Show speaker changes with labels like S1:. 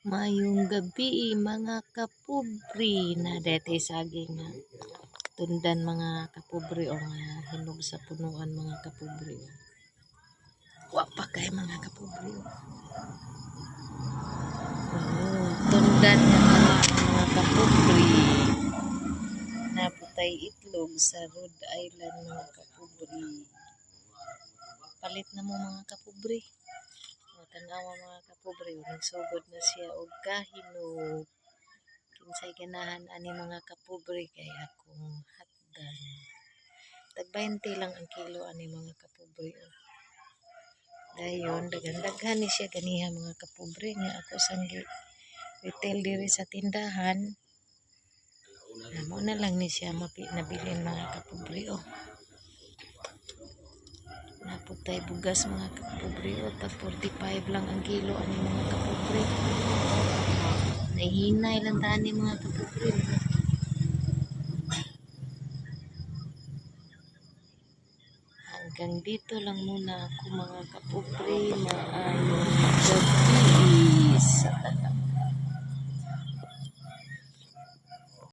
S1: Maayong gabii, mga kapobre. Na dete saging nga tundan, mga kapobre, o nga hinog sa punuan, mga kapobre. Wa pa kay, mga kapobre, oh. Oh, tundan nga tama, mga kapobre. Naa pud tay itlog sa Rhode Island, mga kapobre. Palit na mo, mga kapobre. O, tanawa, mga kapobre, oh, nagsugod na siya og kahinog. Kinsay ganahan ani, mga kapobre, kay akong hatdan. Tag 20 lang ang kilo ani, mga kapobre, oh. Dayon daghan-daghan ni siya ganiha, mga kapobre, nga ako sang gi retail diri sa tindahan. Na mo na lang ni siya mapi nabilin, mga kapobre, oh. Naa pud tay bugas, mga kapobre, oh, tag 45 lang ang kilo ani, mga kapobre. Nahinay lang ta ani, mga kapobre. Hanggang dito lang muna ako, mga kapobre. Maayong gabi.